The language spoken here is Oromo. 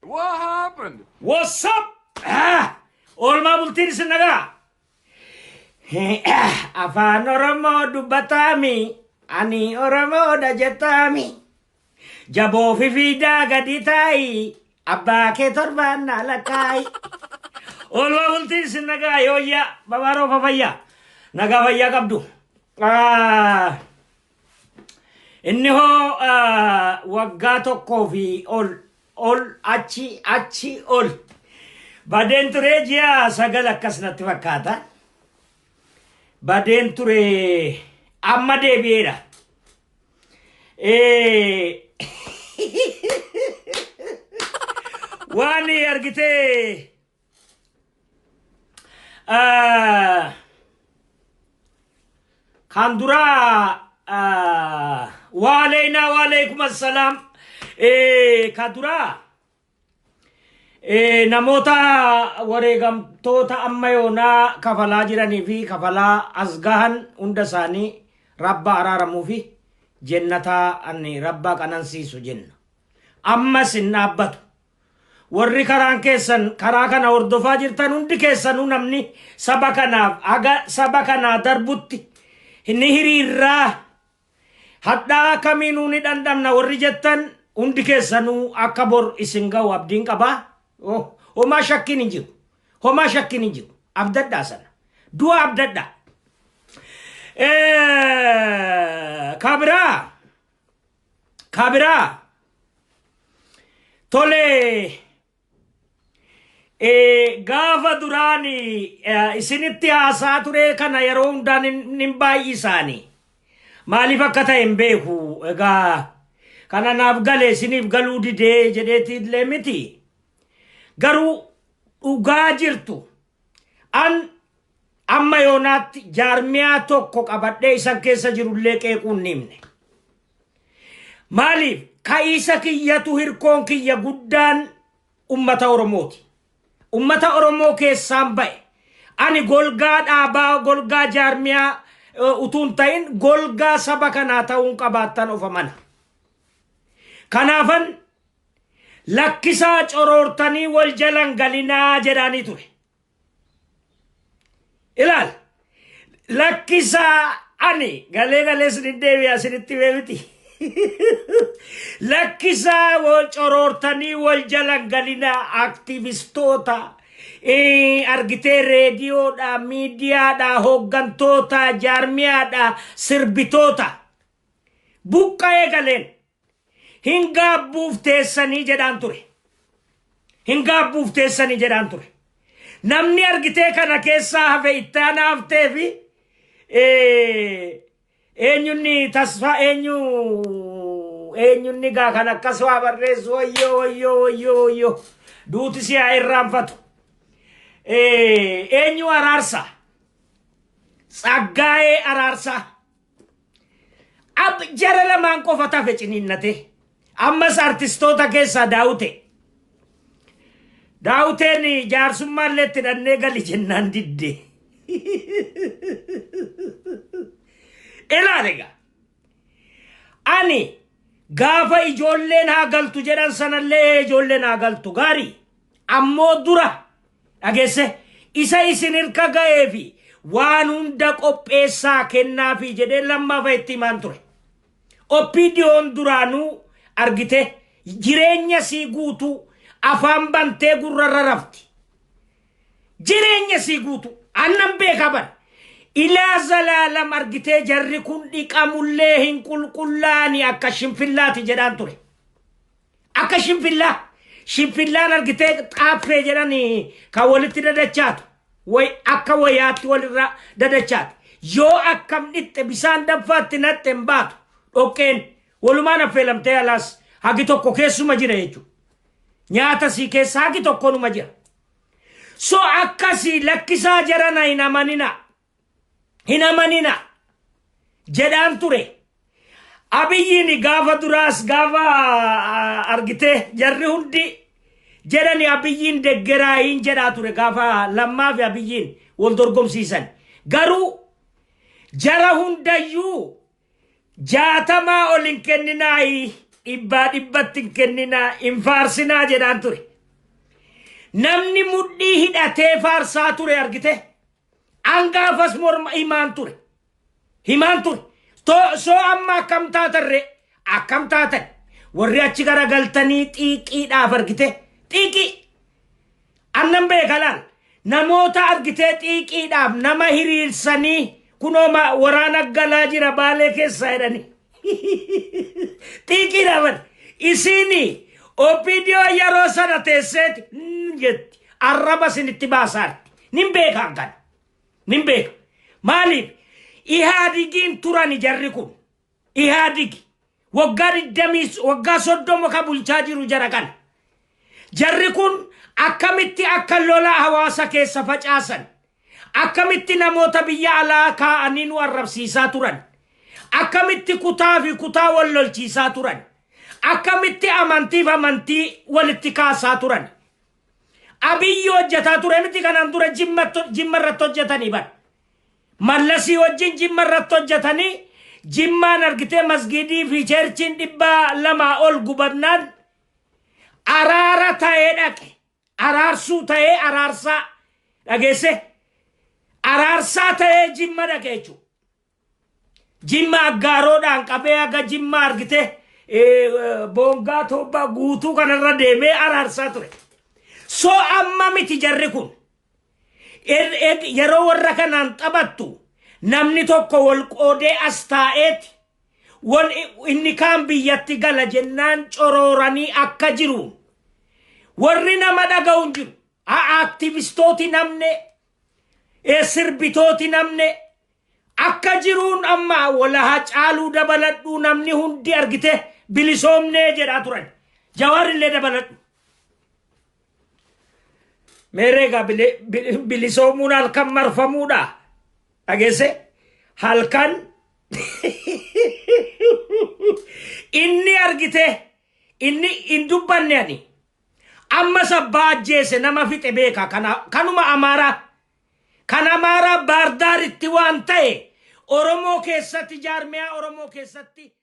What happened? What's up? Ah, oolmaa bultiin isin nagaa? Afaan Oromoo dubbataami, ani Oromoodha jettaami. Jaboo fi fiidaa gadi taa'i, abbaa kee torbaan na lakkaa'i. Oolmaa bultiin isin nagaa yooyyaa, babaaroo fafayyaa. Nagaa fayyaa qabdu. Ah, inni hoo waggaa tokkoo fi ol ol achi achi ol badeen ture ji'a 9 akkas natti fakkaata. Badeen ture amma deebi'eedha. Waan argitee kan duraa waaleynaa waaleekum assalaam kan duraa namoota wareegamtoota amma yoonaa kafalaa jiranii fi kafalaa as gahan hunda isaanii rabba araaramuu fi jennataa ani rabba qanansiisu jenna. Ammas hin dhaabbatu. Warri karaan keessan karaa kana hordofaa jirtan hundi keessanuu namni saba kanaaf haga saba kanaa darbutti ni hiriirraa hadhaa kamiinuu ni dhandhamna warri jettan hundi keessanuu akka bor isin ga'u abdiin qabaa. Oh, homaa shakkiin hin jiru. Homaa shakkiin hin jiru. Abdadhaa sana. Du'a abdadhaa. Kabiraa. Kabiraa. Tole. Gaafa duraan isinitti haasaa ture kana yeroo hundaan hin baay'isaani. Maaliif akka ta'e hin beeku. Egaa kana naaf gale isiniif galuu didee jedheeti illee miti. Garuu dhugaa jirtu an amma yoonaatti jaarmiyaa tokko qabadhee isan keessa jirullee qeequun hin himne. Maaliif ka'iisa kiyyatu hirkoon kiyya guddaan ummata Oromooti. Ummata Oromoo keessaan ba'e. Ani golgaa dhaabaa, golgaa jaarmiyaa utuu hin ta'in golgaa saba kanaa ta'uun qabaattan of amana. Kanaafan lakkisaa coroortanii wal jalan galinaa jedhaanii ture. Ilaal lakkisaa ani galee galee isin deebi'a isinitti himee miti. Lakkisaa wal coroortanii wal jalan galinaa aktivistoota argitee reediyoodha, miidiyaadha, hooggantoota, jaarmiyaadha, sirbitoota buqqa'ee galeen hin gaabbuuf teessanii jedhaan ture. Hin gaabbuuf teessanii jedhaan ture. Namni argitee kana keessaa hafe itti aanaa haftee fi eenyunni tasfaa eenyu eenyunni gaa kan akkas waa barreessu wayyoo wayyoo wayyoo wayyoo duuti si haa irraanfatu. Eenyu araarsa? Tsaggaa'ee araarsaa. Ab jara lamaan qofa tafe ciniinnate. Ammas artistoota keessaa Daawute. Daawuteen jaarsummaa illee itti hidhannee gali jennaan didde. Ilaali egaa. Ani gaafa ijoolleen haa galtu jedhan sanallee ijoolleen haa galtu gaarii. Ammoo dura dhageesse isa isin hirka ga'ee fi waan hunda qopheessaa kennaafi jedhee lammaafa itti himaan ture. OPDOn duraanuu argite jireenya sii guutuu afaan bantee gurrarra rafti. Jireenya sii guutuu annan beekaa bara. Ilaa zalaalam argitee jarri kun dhiqamullee hin qulqullaani akka shinfillaati jedhaan ture. Akka shinfillaa. Shinfillaan argitee xaaffee jedhani kan walitti dadachaatu. Way akka wayaatti walirra dadachaati. Yoo akkam dhixxe bisaan danfaatti naxxe hin baatu. Dhoqqeen walumaan affeelamtee alaas hagi tokko keessuma jira jechuudha. Nyaata sii keessa hagi tokkonuma jira. So akkasii lakkisaa jarana hin amanina. Hin amanina. Jedhaan ture. Abiyyiin gaafa duraas gaafa argitee jarri hundi jedhani Abiyyiin deggeraayiin jedhaa ture gaafa Lammaa fi Abiyyiin wal dorgomsiisan. Garuu jara hundayyuu 60 ol hin kenninaayi 100tti hin kenninaa hin faarsinaa jedhaan ture. Namni mudhii hidhatee faarsaa ture argite. Angaafas morma himaan ture. Himaan ture. Soo amma akkam taatarre akkam taatan warri achi garagaltanii xiiqiidhaaf argite xiiqii. Annan beeka laal namoota argitee xiiqiidhaaf nama hiriirsanii kunoo waraana galaa jira Baalee keessaa jedhanii. Xiiqiidhaaf isiini OPDO yeroo sana teesseeti jetti arraba isinitti baasaarti. Nin beeka akkana. Nin beeka. Maaliif? Ihaadigiin turani jarri kun. Ihaadigi. Waggaa 20 waggaa 30 ka bulchaa jiru jara kana. Jarri kun akkamitti akka lola hawaasa keessa facaasan. Akkamitti namoota biyya alaa kaa'anii nu arrabsiisaa turan. Akkamitti kutaa fi kutaa wal lolchiisaa turan. Akkamitti amantiif amantii walitti kaasaa turan. Abiyyi hojjetaa ture miti kanaan dura Jimma irratti hojjetanii bara. Mallasii wajjin Jimma irratti hojjetanii Jimmaan argitee masgiidii fi cheerchiin 200 ol gubannaan araara ta'ee dhaqe. Araarsuu ta'ee araarsaa dhageesse. Araarsaa ta'ee Jimma dhaqe jechuudha. Jimma aggaaroodhaan qabee haga Jimma argitee boongaa toobbaa guutuu kanarra deemee araarsaa ture. Soo amma miti jarri kun. Yeroo warra kanaan taphattu namni tokko wal qoodee as taa'eeti wal inni kaan biyyatti gala jennaan corooranii akka jiru warri nama dhaga'u hin jiru. Aktivistooti namne sirbitooti namne akka jiruun amma wala Hacaaluu dabaladhu namni hundi argite bilisoomnee jedhaa turan. Jawaarillee dabaladhu. Meereegaa bilisoomuun halkan marfamuudha. Dhageesse halkan inni argite inni hin dubbanne ani. Amma sabbaa ajjeese nama fixe beeka kanuma Amaaraa. Kan Amaaraa Baardaaritti waan ta'e Oromoo keessatti jaarmiyaa Oromoo keessatti